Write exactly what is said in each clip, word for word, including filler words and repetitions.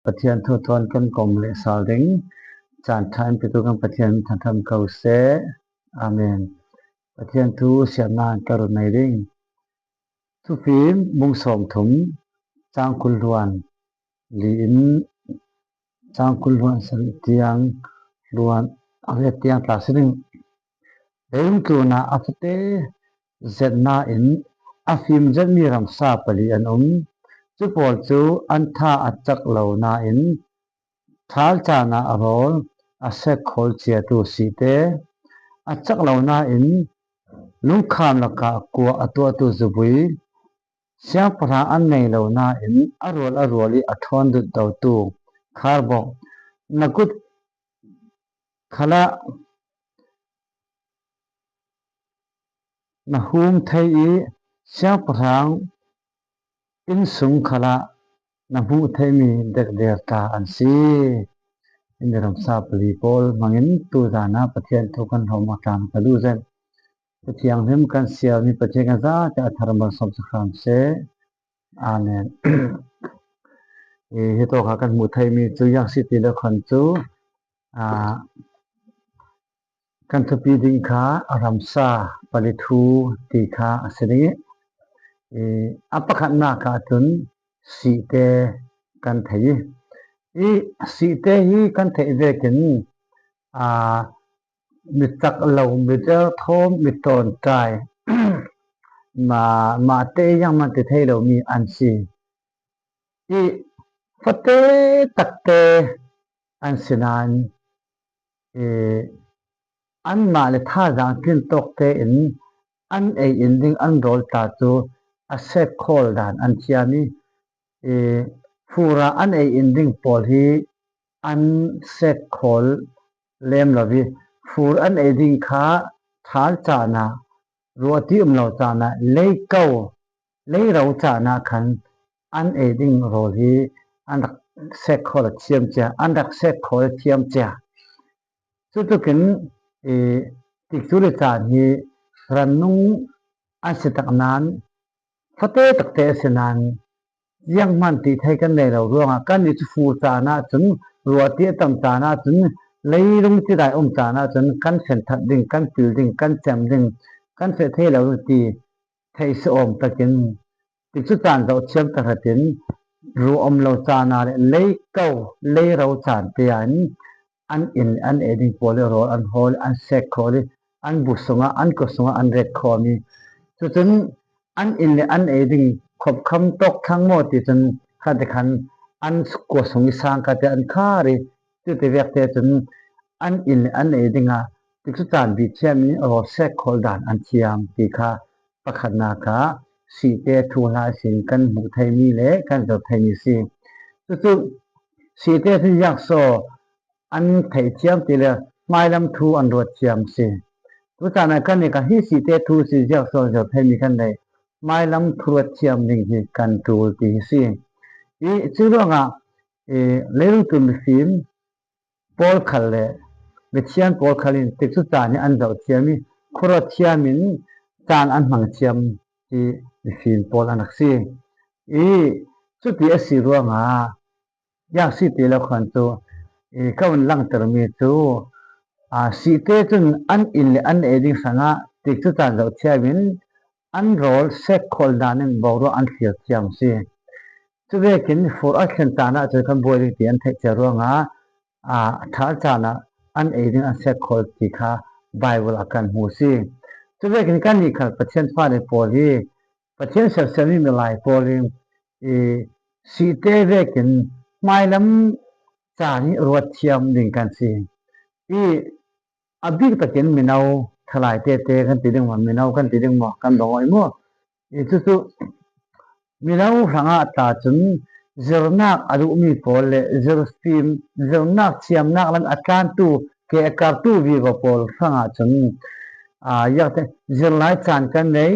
Pathian thu thawn kan kawm leh sal ding caan ṭha in petu kan Pathian min thangṭhat ko seh. Amen. Pathian thu siamna ka run nei ding. Thufim bung sawmthum, cang kul hluan li in cang kul hluan sarih tiang hluan a ve tiang tla si ding. Leilung tluna a fate zetna in a fim zetmi ramsa pali an um. Cu pawl cu an tha a cak lo nain ṭhal caan ah a rawl a sek khawl ciatu sihte, a cak lo nain lungkham lakah kuah a tuahtu zubui, siangpahrang an nei lo nain a rual a rual i a ṭhawn dut dotu kharbok, na kut khalah na hum thei i siangpahrang innsung khalah na hmuh theimi dekder tla an si. Himi ramsa pali pawl hmangin tuzana Pathian thu kan hawm awk tlang ka duh zen. Pathian hlim kan sialmi Pathian kan zate a thar mal sawm sakram seh. Amen. Hi tawkha kan hmuh theimi cu Yang City le khan cu, aa, kan thupi ding kha a ramsa pali thu ti kha a si ding i, i, a pakhatnak ah cun sihte kan thei i, i sihte hi kan theih vekin, aa, mi cak lo, mi delthawm, mi tawnṭai, mah, mahte i ziangman ti thei lomi an si. I fate takte an si nain, i, anmah le thazaang tlin tawk tein an ei in ding an rawl tla cu a sek khawl dan an thiam i, i, fur ah an ei in ding pawl hi an sek khawl lem lo i, fur an ei ding kha ṭhal caan ah, ruahti um lo caan ah, lei ko, lei ro caan ah khan an ei ding rawl hi an rak sek khawl a thiam cia, an rak sek khawl a thiam cia. Cutukin, i, tikcu le caan hi rannung an si tak nain, fate takte a si nain, zianghman ti thei kan nei lo ruangah kannih cu fur caan ah cun, ruahti a tam caan ah cun, leilung cidai um caan ah cun kan fenthat ding, kan pil ding, kan cem ding, kan feh thei lo ding ti theih si awm takin, tikcu caan zoh thiam tahratin, ruah um lo caan ah le lei ko, lei ro caan te ah in an in le an ei ding pawl le rawl an hawl, an sek khawl i, an bu sungah, an kua sungah an ret khawm i, cucun an in le an ei ding khopkham tawk thlang maw ti cun, khatikhan an kua sung i sang kha te an khar i, cute vekte cun an in le an ei dingah tikcu caan bik thiam in rawl sek khawl dan an thiam ti kha pakhatnak ah sihte thu hla ihsin kan hmuh theimi le kan zoh theimi si. Cucu sihte cu ziaksaw an theih thiam ti le hmailam thu an ruat thiam si. Tucaan ah kan i ka hi sihte thu si ziaksaw zoh theimi kan nei, hmailam thu ruat thiam ding hi kan ṭul ti hi si. I cu ruangah, i, leilung tlun mifim pawl khal le mithiang pawl khal in tikcu caan hi an zoh thiam i, khuaruat thiam in caan an hmang thiam hi mifim pawl an rak si. I cuti a si ruangah Yang City le khan cu, i, ka vun langhtermi cu, aa, sihte cun an in le an ei ding hrangah tikcu caan zoh thiam in an rawl sek khawl dan in boruak an thlir thiam si. Cuvekin fur a thlen caan ah cun kan buai ding ti an theih cia ruangah, aa, ṭhal caan ah an ei ding an sek khawl ti kha Baibal ah kan hmu si. Cuvekin kannih khal Pathian fale pawl hi Pathian sersiammi milai pawl hi, i, sihte vekin hmailam caan hi ruat thiam ding kan si. I, a bik takin mino thalai tete kan ti ding maw, mino kan ti ding maw, kan bang aw i maw? I cucu mino hrangah ta cun zirnak a duhmi pawl le zirfim, zirnak thiamnak lam a tlantu, ke a kartu vivo pawl hrangah cun, aa, yakte zir lai caan kan nei,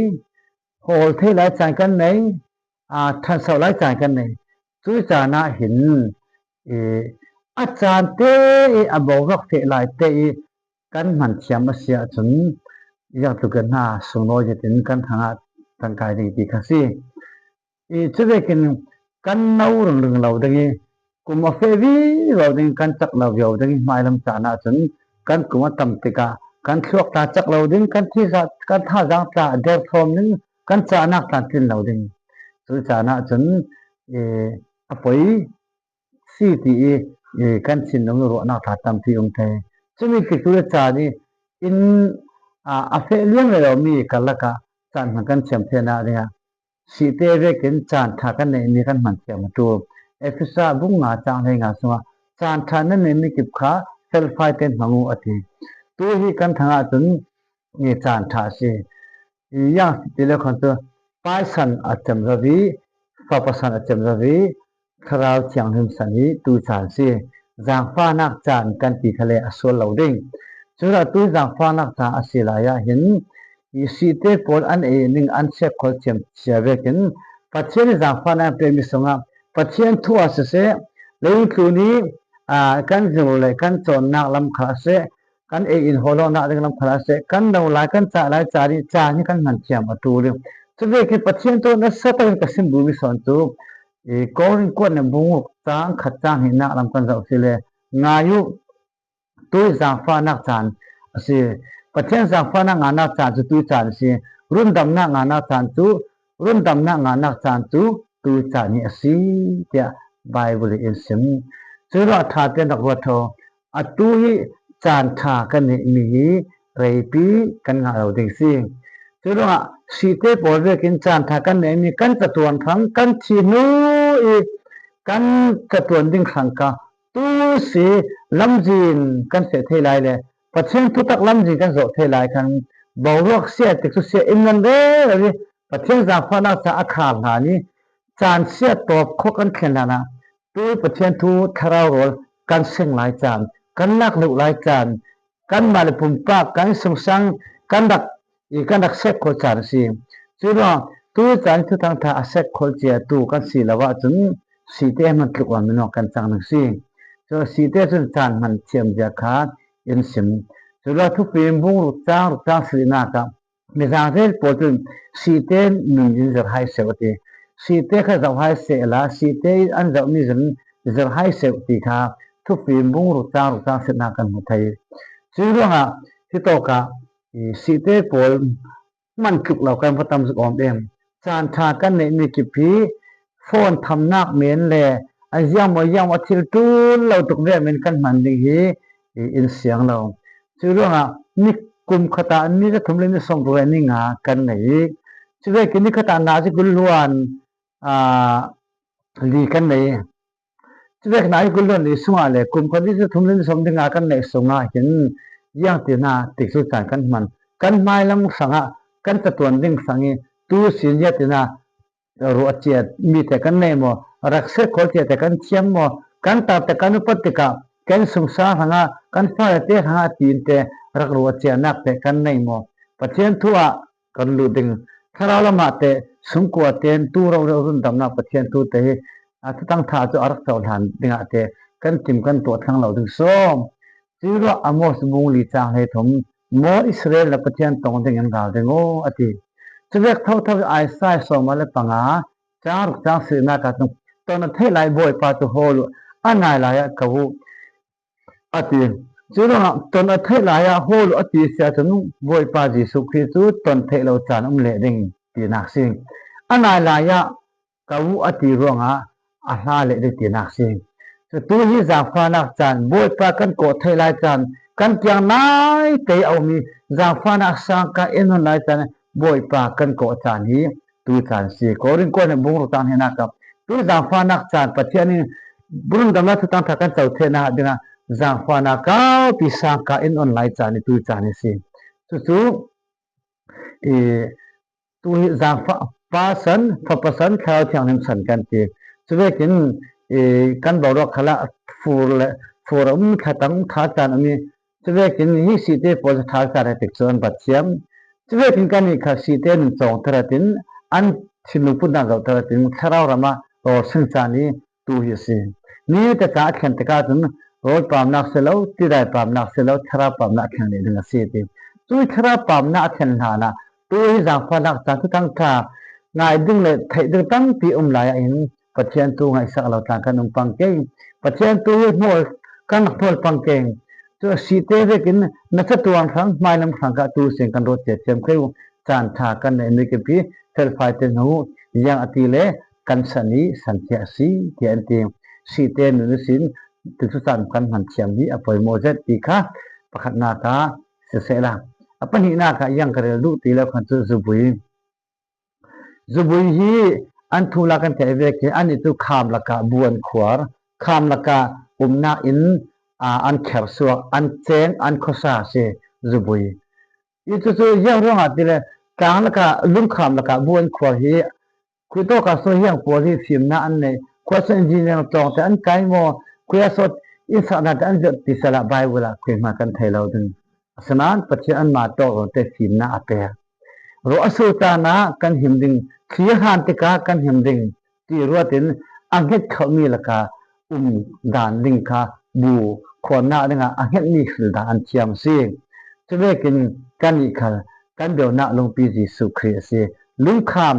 hawl thei lai caan kan nei, aa, ṭhanso lai caan kan nei. Cui caan ah hin, i, a caan te i a boruak thei lai te i kan hman thiam a si ahcun, ziangtluk hna sunglawi zetin kan hrangah tangkai ding ti kha si. I, cuvekin kan no ringring lo ding i, kum a feh vivo ding, kan chak lo vivo ding, hmailam caan ahcun kan kum a tam tikah kan thluak tla chak lo ding, kan thisa, kan thazaang tla a der thawm ding, kan cahnak tla tlin lo ding. Cu caan ahcun, ee, a poi si ti i, ee, kan thinlung i ruahnak tla tampi um thei. Cumi tikcu le caan i in, aa, a feh liam ve lomi karlak ah caan hman kan thiam theinak dingah sihte vekin caan ṭha kan neihmi kan hman thiam a ṭul. Efesa bung nga cang hlei nga sungah caan ṭha nan neihmi kip kha felfai tein hmang uh a ti. Tu hi kan thang ahcun i caan ṭha a si. I yang ti le khan cu paisan a cem zaw i, fapa san a cem zaw i, Thlarau Thianghlim san i tu caan si. Zaangfahnak caan kan ti kha le a sual lo ding. Cucaah tu zaangfahnak caan a si lai ah hin i sihte pawl an ei ning an siakkhol thiam cia vekin Pathian i zaangfahnak pekmi sungah Pathian thu ah siseh, leitlun i, aa, kan zir le kan cawnnak lam kha a seh, kan ei in hawlawknak ding lam kha a seh, kan no lai, kan cah lai caan i caan hi kan hman thiam a ṭul i. Cu vekin Pathian thu nasa takin ka sim duhmi sawn cu, i Korin kuat na bung ruk cang khat cang hnihnak lam kan zoh si le ngai uh. Tu zaangfahnak caan a si. Pathian zaangfahnak ngahnak caan cu tu caan a si. Rundamnak ngahnak caan cu, rundamnak ngahnak caan cu tu caan hi a si, tiah Baibal in in sim. Curuangah ṭha tein rak ruat tho. Atu hi caan ṭha kan neihmi hi reipi kan ngah lo ding si. Curuangah sihte pawl vekin caan ṭha kan neihmi kan catuan hrang, kan thih hnu i kan catuan ding hrang kha tu si lamzin kan feh thei lai le Pathian thutak lamzin kan zawh thei lai khan boruak sia tikcu sia in nan rero i Pathian zaangfahnak ca a khar hlan i caan sia tawp khawh kan thlen hlanah tu Pathian thu thlarau rawl kan seng lai caan, kan lak luh lai caan, kanmah le pumpak kan sungsang kan rak i kan rak sek khawh caan a si. Curuang tu caan thuthang ṭha a sek khawh cia tu kan si lo ahcun sihte hman tluk lo minung kan cang ding si. Cu sihte cun caan hman thiam zia kha in sim. Curuang Thufim bung ruk cang ruk cang sarihnak ah mizang zel pawl cun sihte nun in zir hai seh a ti. Sihte kha zoh hai seh la, sihte in an zohmi zun zir hai seh ti kha Thufim bung ruk cang ruk cang sarihnak kan hmu thei. Curuangah hitawkah i sihte pawl hman tluk lo kan va tam zuk awm em. Caan ṭha kan neihmi kip hi phone thamnak men le a ziangmaw ziangmaw a thil ṭul lo tuk ve men kan hman ding hi i in siang lo. Curuangah ni kum khat ah ni zathum le ni sawm ruk le ni nga kan nei i, cuvekin ni khat ah nazi kul luan, aa, li kan nei. Cuvek nazi kul luan li sungah le kum khat ni zathum le ni sawm ding a kan neih sungah hin ziang ti hna tikcu caan kan hman. Kan hmailam hrangah kan catuan ding hrang i tu sin ziah ti hna ruah cia mi te kan nei maw? Rak sek khol cia te kan thiam maw? Kan tar te kan upat tikah kan sungsang hrangah kan fale te hrangah tiin te rak ruah cianak te kan nei maw? Pathian thu ah kan lut ding. Thlarau lamah te sungkua tein tu rorel rundamnak Pathian tu te hi a thuthang ṭha cu a rak co hlan dingah te kan tim kan tuah thlang lo ding sawm. Curuah Amos bung li cang hlei thum, maw Israel na Pathian tong dingin ral ding aw a ti. Cuvek thotho Isaiah sawm le panga cang ruk cang sarihnak ah cun ton a theih lai Bawipa cu hawl uh, a nai lai ah ko uh a ti. Curuangah ton a theih lai ah hawl uh a ti si ahcun Bawipa Jesuh Khrih cu ton theih lo caan um leh ding tinak si. A nai lai ah ko uh a ti ruangah a hla leh ding tinak si. Cutu hi zaangfahnak caan, Bawipa kan kawh theih lai caan, kan tiang naite a um i zaangfahnak sangka in hun lai caan, Bawipa kan kawh caan hi tu caan si. Korin kuat na bung ruk cang hnihnak ah tu zaangfahnak caan Pathian in rundamnak thuthang ṭha kan co theinak dingah zaangfahnak kaupi sangka in on lai caan hi tu caan hi si. Cucu i tu hi zaangfah, Pa san, Fapa san, Thlarau Thianghlim san kan ti. Cuvekin i kan boruak khalah fur le fur a um, thlatang ṭha caan a um i, cuvekin hi sihte pawl cu ṭha caan a tik cu an bat thiam. Cuvekin kannih kha sihte nun cawng tharatin an thinlung putnak zoh tharatin thlarau ram ah rawl seng caan i tu hi a si. Ni te ca a thlen tikah cun rawl pamnak si lo, tidai pamnak si lo, thlarau pamnak a thleng leh ding a si ti. Cu thlarau pamnak a thlen hlanah tu hi zaangfahnak caan thuthang ṭha ngai ding le theih ding tampi um lai ah hin Pathian thu ngaihsak lo tlang kan um pang kei. Pathian thu hi hmual kan hmual pang kei. Chu sihte vekin na chatuan hrang, hmailam hrang kha tu sin kan ruat thiam kei u. Caan ṭha kan nei mi kipi felfai te hnu ziang a ti le kan sa ni san thiah si tiah an ti. Sihte nun sin tu chu caan kan hman thiam hi a poimawh zet ti kha pakhatnak ah sisehla, a pahnihnak ah ziang ka rel duh ti lo khan chu zubui. Zubui hi an thu la kan theih vek hi, an i tu kham lakah bu an khuar, kham lakah umnak in, aa, an kher suak, an ceng, an khuasa si zubui. I cu cu ziang ruangah ti le, tlang lakah, lungkham lakah bu an khuar hi, khuitawk ah saw hiang pawl hi fimnak an nei, khuasa engineer tlawngte an kai maw, khuasa innsaknak te an zirh ti sehla Bible ah khui hna kan thei lo ding. Asinain Pathian anmah tawk rawte fimnak a pek. Ruah a sultan ah kan him ding, thli a hlan tikah kan him ding ti ruatin a hnget khomi lakah um dan ding kha bu khuarnak dingah a hngetmi hril dan an thiam a si. Cuvekin kannih khal kan beunak lungpi Jesuh Khrih a si. Lungkham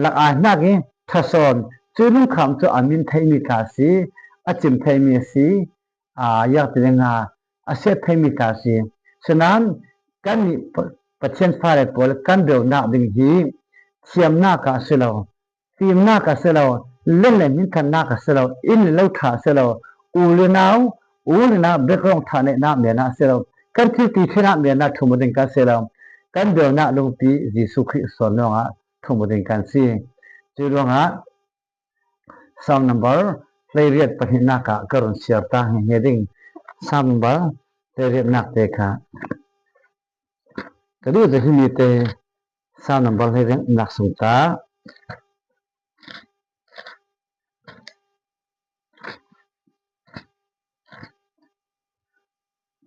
lak ai hnak i ṭha sawn, cu lungkham cu a min theimi tla a si, a cim theimi a si, aa, ziang ti le nga a siat theimi tla a si. Sinain kannih Pa-, Pathian fale pawl kan beunak ding hi thiamnak ah a si lo, fimnak ah a si lo, len le hminthannak ah a si lo, inn le lo ṭha ah a si lo, u le nau, u le nau, background ṭha neihnak menah a si lo, kan thil ti thlenah menah ṭhum ding kan si lo, kan beunak lungpi Jesuh Khrih sawn lawngah ṭhum ding kan si. Cuih ruangah Psalm number hleiriat pahnihnak ah ka run siar ta hi, hi ding. Psalm number hleiriatnak te kha ka duh cu himi te Psalm number hleiriatnak sung ta.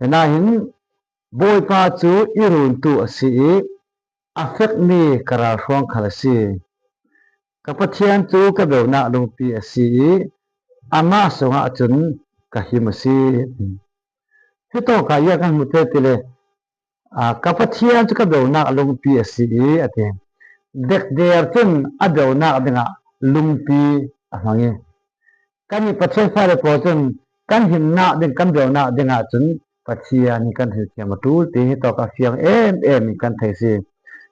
Hinahin Bawipa cu i runtu a si i, a fekmi ka ralhruang khal a si. Ka Pathian cu ka beunak lungpi a si i, amah sungah cun ka him a si. Hitawk ah ia kan hmu te ti le, aa, ka Pathian cu ka beunak lungpi a si i, a ti. Dekder cun a beunak dingah lungpi a hmang i, kannih Pathian fale pawl cun kan himnak ding, kan beunak dingah cun Pathian hi kan hrilthiam a ṭul ti hi tawk a fiang em em in kan thei si.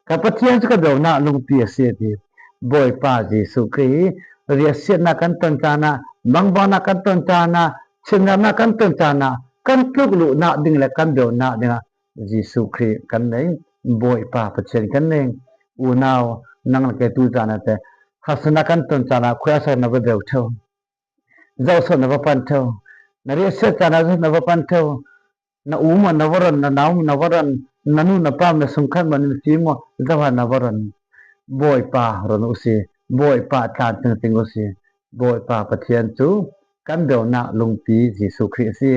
Ka Pathian cu ka beunak lungpi a si, a ti. Bawipa Jesuh Khrih hi riahsiatnak kan ton caan ah, mangbangnak kan ton caan ah, chimnamnak kan ton caan ah, kan tluk luhnak ding le kan beunak dingah Jesuh Khrih kan nei, Bawipa Pathian kan nei. Unau, nang le kei tu caan ah te, harsatnak kan ton caan ah khuasak na va beu ṭheu. Zohsawh na va pan ṭheu. Na riahsiat caan ah na va pan ṭheu. Na u maw na va ron, na nau maw na va ron, na nu na pa maw na sungkhat maw na fim maw, zohah na va ron. Bawipa ron u si, Bawipa tlan tingting u si. Bawipa Pathian cu kan beunak lungpi Jesuh Khrih a si.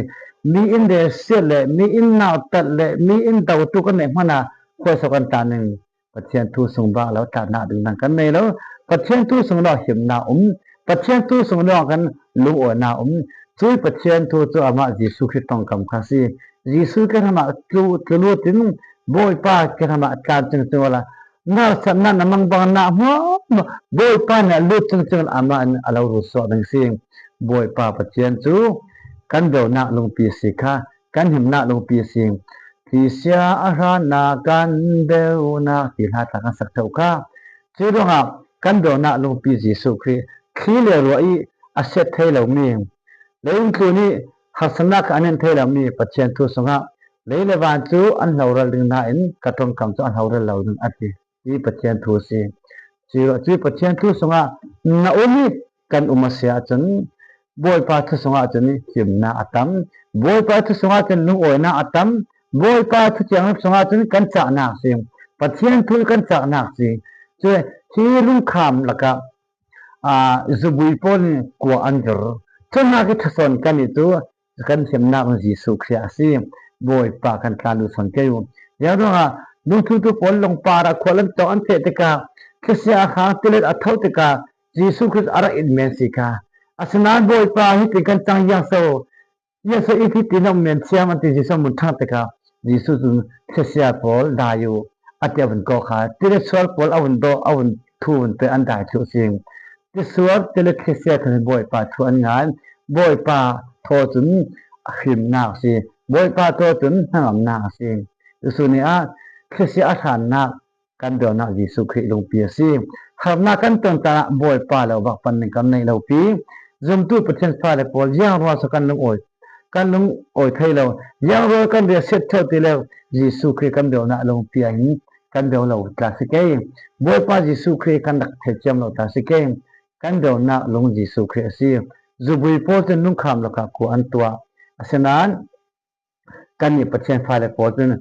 Mi in riahsiat le mi in nautat le mi in dotu kan neih hmanh ah khuasak kan tlan ning. Pathian thu sung bak lo tlannak ding dang kan nei lo. Pathian thu sung lo himnak um. Pathian thu sung lo kan lungawinak um. Cui Pathian thu cu amah Jesuh Khrih tongkam kha si. Jesuh kehramah tlu, tlu lut in Bawipa kehramah tlan cingcing awla na harsatnak na mangbangnak hmuahhmuah Bawipa nih a lut cingcing awla amah in a lo rusuak ding si. Bawipa Pathian cu kan beunak lungpi si kha kan himnak lungpi si. Thli sia a hrannak kan beunak ti hla tla kan sak ṭheu kha. Cuih ruangah kan beunak lungpi Jesuh Khrih thli le ruah i a siat thei lomi, leilung tlun i harsatnak kha an en thei lomi Pathian thu sungah lei le van cu an hloral ding nain ka ṭongkam cu an hloral lo ding a ti. Hi Pathian thu si. Cuih ruah, cuih Pathian thu sungah na um i kan um a si ahcun, Bawipa thu sungah cun himnak a tam. Bawipa thu sungah cun lungawinak a tam. Bawipa thu thianghlim sungah cun kan cahnak si. Pathian thu kan cahnak si. Cu hi lungkham lakah, aa, zubui pawl in kua an zir. Cu hnak i ṭha sawn kan i cu kan himnak in Jesuh Khrih a si. Bawipa kan tlan duh sawn kei u. Ziang ruangah dungthluntu pawl lawngpar ah khualam tong an feh tikah, thliasia a hang tilet a tho tikah, Jesuh Khrih a rak in men si kha. Asinain Bawipa hitin kan cang ziang so, ziang so i fiti na men thiam an ti Jesuh mun ṭhang tikah, Jesuh cun thliasia pawl dai u a ti a vun kawk kha. Tilet sual pawl a vun dawh, a vun thu vun pe an dai thluh si. Tisuar te le thlisia kha Bawipa thu an ngai. Bawipa thaw cun a hrimnak a si. Bawipa thaw cun hnangamnak a si. Tusu ni ah thlisia a hrannak kan bianak Jesuh Khrih lungpi a si. Harnak kan ton ta ah Bawipa lo bak pan ning kan neih lo pi. Zumtu Pathian fale pawl ziang ruang so kan lungawi kan lungawi thei lo. Ziang ruang kan bia siat theuh ti le Jesuh Khrih kan bianak lungpi ah hin kan bia lo ta si kei. Bawipa Jesuh Khrih kan rak theihciam lo ta si kei. Kan bianak lung Jesuh Khrih a si. Zubui pawl cun lungkham lakah kua an tuah. Asinain kannih Pathian fale pawl cun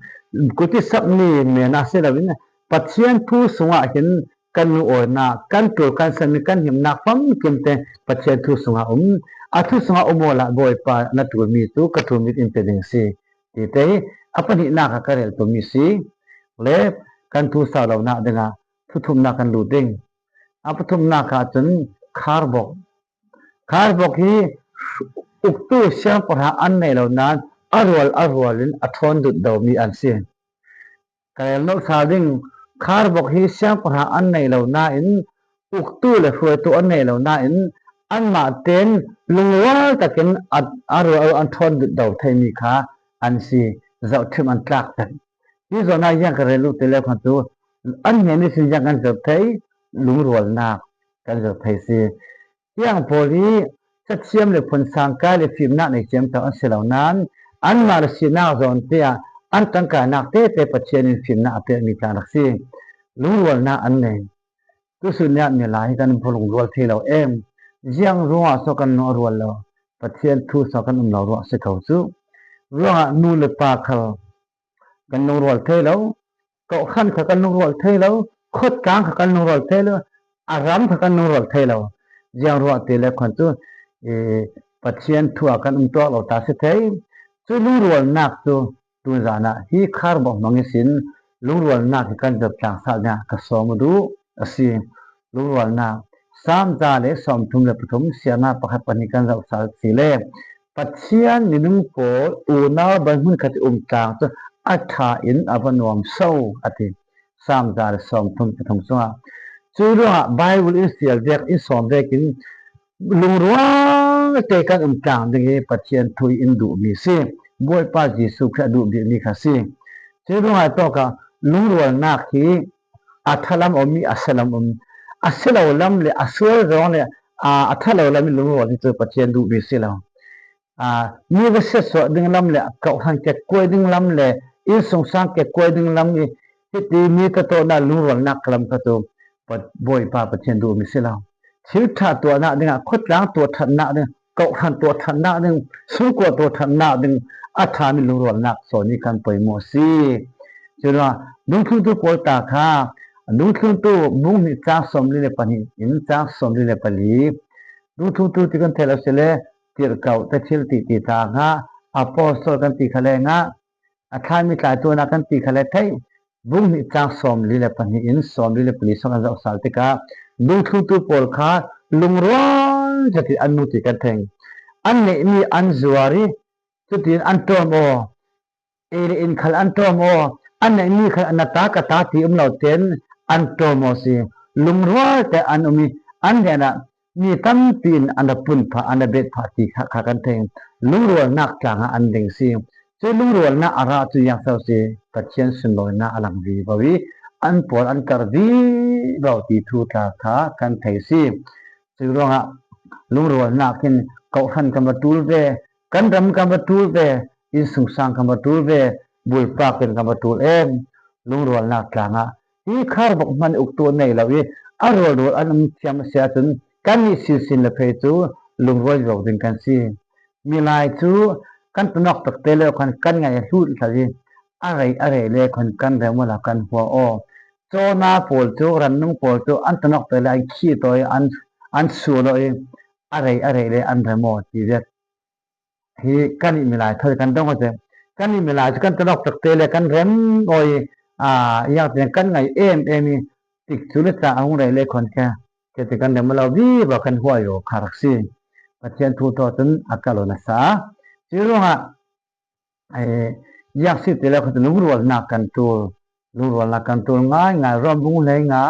kuti sap ni men a si loin Pathian thu sungah hin kan lungawinak, kan ṭul kan sanmi, kan himnak famkim te Pathian thu sungah um. A thu sungah um awla Bawipa na ṭulmi cu ka ṭulmi in pe ding si. Ti te hi a pahnihnak ah ka rel tummi si. Le kan thu sau lonak dingah thuthumnak kan lut ding. A pathumnak ah cun kharbok. Kharbok hi uktu siangpahrang an neih lo nain a rual a rual in a ṭhawn dut domi an si. Ka rel nolh sal ding, kharbok hi siangpahrang an neih lo nain uktu le hruaitu an neih lo nain anmah tein lungrual takin a, a rual an ṭhawn dut do theimi kha an si. Zohṭhim an tlak tek. Hi zawn ah ziang ka rel uh ti le khan cu an hnen ihsin ziang kan zoh thei, lungrualnak kan zoh thei si. Tiang pawl hi cathiam le phunsang kai le fimnak nei ciamco an si lo nain anmah le sinak zawn te ah an tangkainak tete Pathian in fimnak a pekmi tla rak si. Lungrualnak an nei. Tusun ni ah milai hi kan um kho lungrual thei lo em. Ziang ruangah so kan lung a rual lo? Pathian thu so kan um lo ruah si ko cu. Ruangah nu le pa khal kan lungrual thei lo, kawhhran kha kan lungrual thei lo, khuatlang kha kan lungrual thei lo, a ram kha kan lungrual thei lo. Ziang ruah ti le khan cu, eh, Pathian thu ah kan um tuak lo ta si thei. Cu lungrualnak cu tuzan ah hi kharbok hmang ihsin lungrualnak hi kan zat tlang sal dingah ka sawm u duh a si. Lungrualnak, Saam za le sawmthum le pathum, siarnak pakhat pahnih kan zoh sal si le Pathian minung pawl unau banhmun khat i um tlang cu a ṭha in a va nuam so a ti. Saam za le sawmthum pathum sungah. Cu ruangah Bible in sial vek, in sawm vekin lungrual te kan um tlang ding hi Pathian thu in duhmi si. Bawipa Jesuh Khrih a duh bikmi kha si. Cu ruangah tawkah lungrualnak hi a ṭha lam a um i a sia lam a um. A sia lo lam le a sual zong le, aa, a ṭha lo lam i lungrual hi cu Pathian duhmi si lo. Aa, mi va siatsuah ding lam le kawhhran kekkuai ding lam le innsungsang kekkuai ding lam i hiti mi tawtawna lungrualnak lam kha cu Pa-, Bawipa Pathian duhmi si lo. Thil ṭha tuahnak dingah, khuatlang tuah ṭhatnak ding, kawhhran tuah ṭhatnak ding, sungkua tuah ṭhatnak ding a ṭhami lungrualnak sawn hi kan poimawh a si. Curuangah dungthlungtu pawl ta kha, dungthlungtu bung hnih cang sawmli le pahnih in cang sawmli le pali. Dungthlungtu ti kan theih lo si le, tirhkoh te thil titi ta ngah, apostol kan ti kha le ngah, a thlami tlaituana kan ti kha le theih. Bung hnih cang sawmli le pahnih in sawmli le pali sung kan zoh sal tikah dungthlungtu pawl kha lungrual zetin an nung ti kan thei. An neihmi an zuar i cutin an ṭawm aw, ei le in khal an ṭawm aw, an neihmi khal na ta ka ta ti um lo tein an ṭawm aw si. Lungrual te an um i an hnenah mi tampi in an ra pun phah, an ra bet phah ti kha, kha kan thei. Lungrualnak tlangah an ding si. Cu lungrualnak a rah cu ziang so si, Pathian sunlawinak a lang vivo i an pawl an karh vivo ti thu tla kha kan thei si. Cu ruangah lungrualnak in kawhhran kan va ṭul ve, kan ram kan va ṭul ve, innsungsang kan va ṭul ve, bulpak in kan va ṭul em. Lungrualnak tlangah hi kharbok hman uktu a nei lo i a rualrual an um thiam a si ahcun kannih sinsin le phei cu lungrual vivo ding kan si. Milai cu kan tanawk takte le khan kan ngaih a hlut hlah i a rei a rei le khan kan rem awla kan hua aw. Cawna pawl cu, rannung pawl cu an tanawk te le an khi tawi, an, an sual aw i a rei a rei le an rem aw ti zet. Hi kannih milai thawi kan dong aw te. Kannih milai cu kan tanawk takte le kan rem aw i, aa, ziang te kan ngaih em em i tikcu le ca a hung rei le khan kha, kha te kan rem aw lo vivo kan huai aw kha rak si. Pathian thu thaw cun a kal aw nasa. Cu ruangah, eh, ziang si ti le khan lungrualnak kan ṭul. Lungrualnak kan ṭul ngaingai, Rom bung hleinga,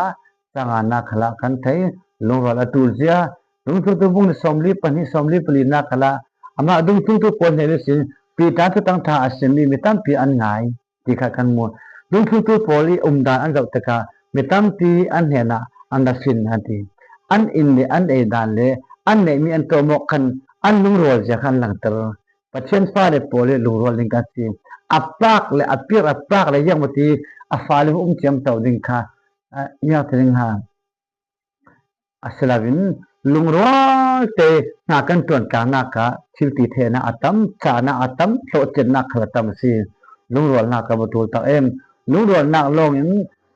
canganak khalah kan thei. lungrual a tul zia. Dungthungtu bung ni sawmli pahnih, sawmli pali nak khalah, amah dungthungtu pawl hnen ihsin Peter thutang tha a simmi mi tampi an ngai ti kha kan mu. Dungthungtu pawl i umdan an zoh taka mi tampi an hnenah an la fin an ti. An in le an ei dan le an neihmi an tawm awk khan an lungrual zia khan langter. Pathian fale pawl i lungrual ding kan si. A pak le a pir a pak le yang mati a fale um ciam tau ding kha, a, yang ti ding ha. A si loin lungrual te hna kan tuan tlang nak ah thil ti thehna a tam, cahna a tam, hlawhcetna khal a tam a si. Lungrual nak ah va tul tak em. Lungrual nak lawngin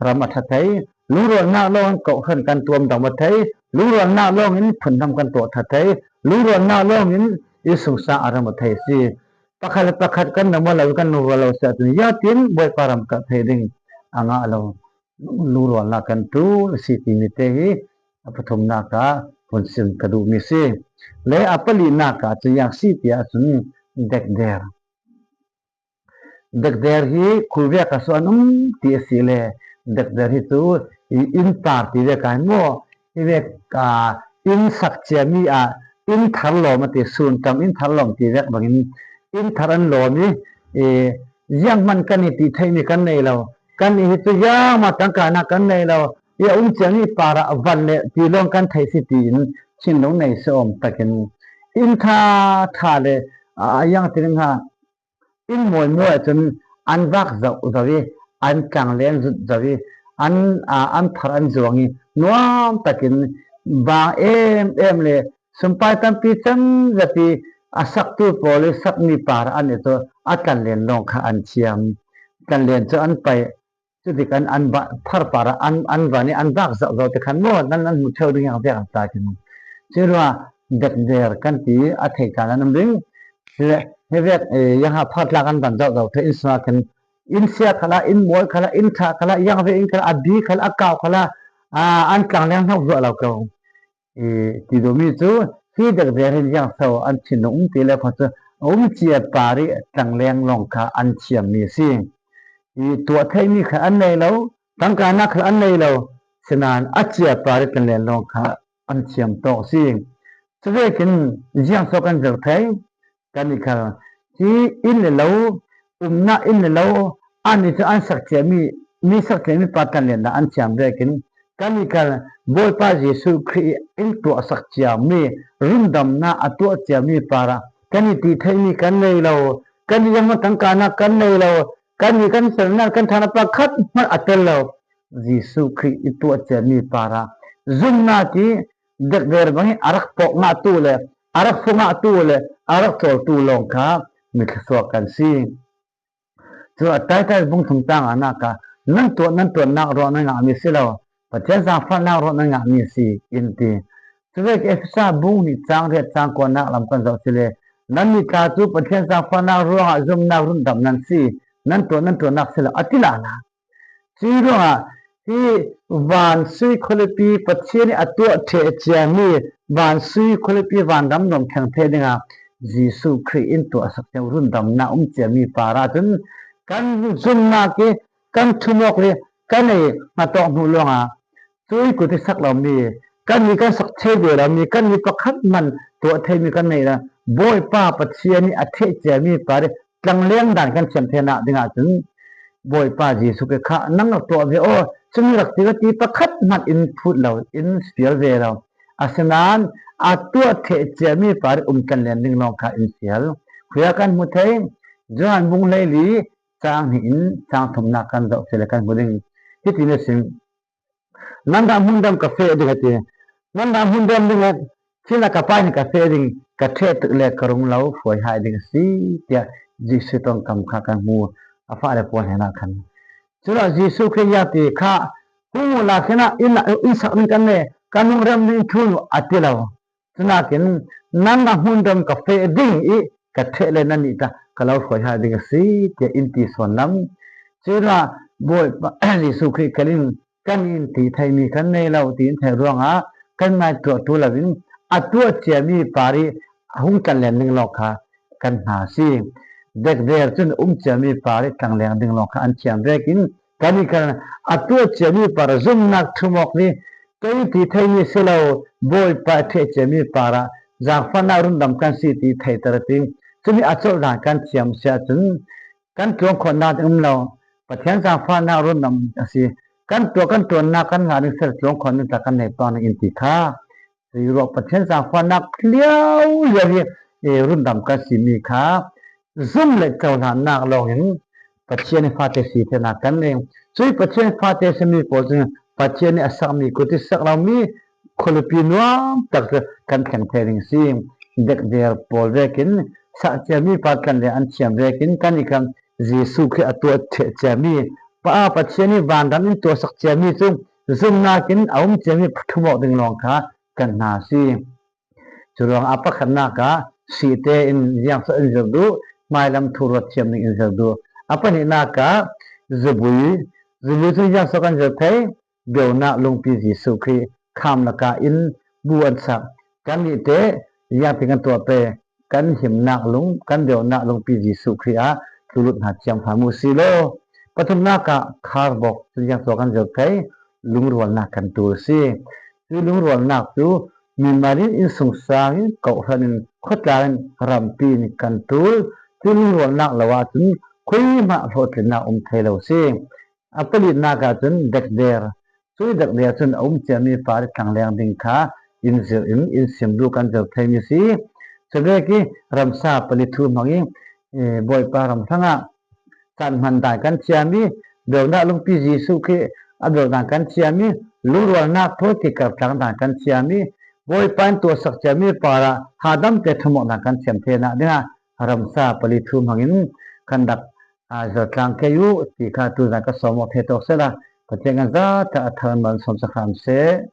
ram a ṭha thei. Lungrual nak lawngin kawhhran kan tuam dam a thei. Lungrual nak lawngin phundam kan tuah ṭha thei. Lungrual nak lawngin i sungsang a ram a thei si. Pakhat le pakhat kan dam a lo, kan lungrual lo si ahcun, ya tin Bawipa ram kalh thei ding a ngah lo. Lungrualnak kan ṭul a si timi te hi a pathumnak ah hun sim ka duhmi si. Le a palinak ah cun yang si ti ahcun dekder. Dekder hi khulvek ah suan um ti a si le, dekder hi cu i inn par ti vek ah hin maw, hi vek, aa, inn sak ciami ah inn thar lawm a ti, sun ṭam inn thar lawm ti vek bangin inn thar an lawm i, i, zianghman kan i ti theihmi kan nei lo. Kan i hi cu ziangmah tangka nak kan nei lo. I a um ciami par ah van le ti lawng kan theih si tiin thinlung nei si awm takin inn ṭha ṭha le, aa, yang ti ding ha, inn mawi mawi ahcun an vak zoh zo i, an tlangleng zut zo i, an, aa, an phar an zuang i, nuam takin bang em em le sumpai tampi cem zat i a saktu pawl i sakmi par an i cu a tlanlen lawng kha an thiam. Tlanlen cu an paih, cutik an, an ba-, phar par ah an, an van i an vak zoh zo te khan maw, nan an hmu ṭheu ding yang vek an ta khin. Curuangah dekder kan ti a thei ta nan um ding. Hi vek, eh, yang ha phar tlak an van zoh zo te inn sungah khin, inn sia khalah, inn mawi khalah, inn ṭha khalah, yang ve inn khalah, a bi khalah, a kau khalah, aa, an tlangleng hnok zuah lo ko. I, ti duhmi cu hi dekder hin ziang so an thinlung um ti le kho cu a um cia par i tlangleng lawng kha an thiammi a si. I tuah theihmi kha an nei lo, tangka nak kha an nei lo, sinain a cia par i tlangleng lawng kha an thiam tawk a si. Cuvekin ziang so kan zir thei. Kan i khal hi inn le lo, umnak inn le lo, an i cu an sak ciami, mi sak ciami pa tlanlennak an thiam vekin kan i khal Bawipa Jesuh Khrih in tuah sak ciami rundamnak a tuah ciami par ah kan i ti theihmi kan nei lo, kan i yang tangka nak kan nei lo, kan i kan sernak kan ṭhan a pakhat hmanh a tel lo. Jesuh Khrih i tuah ciami par ah zumnak i dekder bang hi a rak pawk ngahtu le a rak fu ngahtu le a rak cawltu lawng kha mi thluasuak kan si. Cu a Titus bung thum tang ah nak ah, nan tuah, nan tuahnak ruang nan ngahmi si lo, Pathian zaangfahnak ruang nan ngahmi a si, in ti. Cuvek Efesa bung hnih cang riat cang kuanak lam kan zoh si le, nannih tla cu Pathian zaangfahnak ruangah zumnak rundam nan si, nan tuah, nan tuahnak si lo, a ti lala. Cuih ruangah hi van sui khualipi Pathian i a tuah ṭheh ciami van sui khualipi van ram nuam thleng thei dingah Jesuh Khrih in tuahsak cio rundamnak um ciami par ahcun kan zumnak i kan ṭhumawk le kan ei hna tawk hnu lawngah cui kut i sak lomi, kannih kan sak thei ve lomi, kannih pakhat hmanh tuah theimi kan neih lo. Bawipa Pathian i a ṭheh ciami par i tlangleng dan kan thiam theinak dingah cun Bawipa Jesuh Khrih kha nang rak tuah ve aw, cumi rak ti, ka ti pakhat hmanh in phut lo, in fial ve lo. Asinain a tuah ṭheh ciami par i um tlanlen ding lawng kha in fial. Khuia kan hmu thei, Johan bung hleili cang hnih in cang thumnak kan zoh si le kan hmu ding. Hiti in a si. Nan dah hmundam ka feh ding a ti. Nan dah hmundam ding a, chin a ka Pa nih ka feh ding, ka ṭheh tuk le ka rung lo hruai hai ding a si, tiah Jesuh tongkam kha kan hmu a, fale pawl hnenah khan. Culah Jesuh Khrih ih a ti kha, hung uhla khin ah, inn, inn sak ding kan nei, kan hung rem ding thun uh a ti lo. Cunakin, nan dah hmundam ka feh ding i ka ṭheh le nannih ta ka lo hruai hai ding a si, tiah in ti sawn lam. Culah Bawipa Jesuh Khrih kal in kan in ti theimi kan nei lo, ti in theih ruangah kan ngai tuah tu loin a tuah ciami par i a hung tlanlen ding lawng kha kan hna a si. Dekder cun um ciami par i tlangleng ding lawng kha an thiam vekin kan i kal a tuah ciami par zumnak ṭhumawk i kei ti thei mi si lo, Bawipa i ṭheh ciami parah zaangfahnak rundam kan si ti theiter a ti. Cumi a colh dan kan thiam si ahcun kan ṭuang khawh nak ding um lo. Pathian zaangfahnak rundam a si. Kan tuah kan ṭuannak kan ngah ding si lo, ṭuang khawh ding tla kan nei pang ding in ti kha. Curuangah Pathian zaangfahnak liauliau hi, eh, rundam kan simi kha zum le cohlannak lawngin Pathian i fate si theinak kan nei. Cui Pathian fate simi pawl cun Pathian i a sakmi, kut i sak lomi khualipi nuam tak cu kan thleng thei ding si. Dekder pawl vekin sah ciami pa kan le an thiam vekin kan i kan Jesuh Khrih a tuah ṭheh ciami, Pa, Pathian i vanram in tuahsak ciami cu zumnak in a um ciami ṭhum awk ding lawng kha kan hna si. Curuangah a pakhatnak ah sihte in ziangso in zir duh, hmailam thu ruat thiam ding in zir duh. A pahnihnak ah zubui, zubui cu ziangso kan zir thei, beunak lungpi Jesuh Khrih khamlak ah in bu an sak. Kan nihte ziangtin kan tuah pei, kan himnak lung, kan beunak lungpi Jesuh Khrih ah tlulut hna thiam hna mu si law. Pathumnak ah kharbok cu ziangso kan zir thei, lungrualnak kan ṭul si. Cu lungrualnak cu mimal in innsungsang in, kawhhran in, khuatlang in, rampi in kan ṭul. Cu lungrualnak lo ahcun khuihmah hlawhtlinnak um thei lo si. A palinak ahcun dekder. Cui dekder cun a um ciami pa i tlangleng ding kha in zir in, in sim duh kan zir theimi si. Cuvek i ramsa pali thu hmang i, eh, Bawipa ram hrangah caan hman dan kan thiam i, beunak lungpi Jesuh Khrih a beunak dan kan thiam i, lungrualnak thaw ti kartlang dan kan thiam i, Bawipa in tuahsak ciami parah hadamte ṭhum awk dan kan thiam theinak dingah ramsa pali thu hmangin kan rak, aa, zirtlang kei u ti kha tuzan ka sawm awk thei tawk sehla Pathian kan zate a thar in mal sawm sak hram seh.